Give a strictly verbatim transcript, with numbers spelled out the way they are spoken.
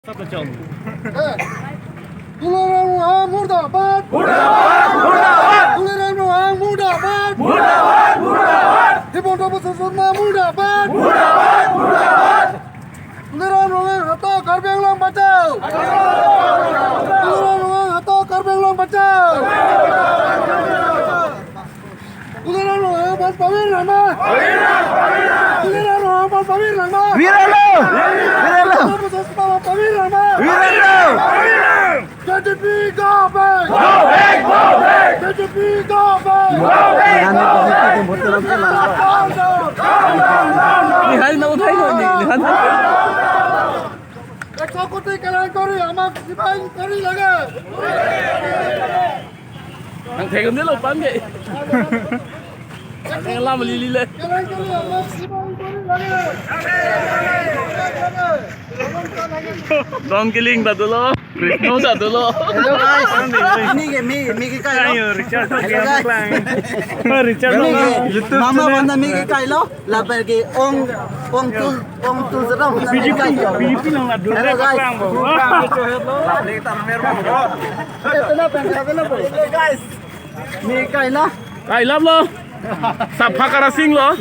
Tuliram Ronghang murdabad! Murdabad! Murdabad! Tuliram Ronghang murdabad! Murdabad! Murdabad! Himanta Biswa Sarma murdabad! Murdabad! Murdabad! Tuliram Ronghang hato Karbi Anglong bachao! Tuliram Ronghang hato Karbi Anglong bachao! Tuliram Ronghang aphan pavir nangma! Tuliram Ronghang aphan pavir nangma! Viralo! Viralo! Tuliram Ronghang aphan pavir nangma! Viralo! B J P go back! Go back! Go back! B J P go back! Go back! Down, down, down, down, down, down! Nihal na uthai ko, ni-, nihal na. Ekso koti kelang kori, amak sipai kori lage. Nang thegon dilo pan ke. Nang lam lili le. Kelang kori, amak sipai kori lage. Don Kiling ta dolo. Rikno ta dolo. Hello guys. Neke mi, mi kekai lo. Ayo, Richard. Hello guys. Oh, Richard. Neke, YouTube mama channel. Banda mi kekai lo. Lapen ke ong, ong tu, ong tu sedang. B J P, B J P nang adu. Hello guys. Paklang bo. Hello guys. Mi kekai lo. Kailap lo. Sapha Kara Singh lo.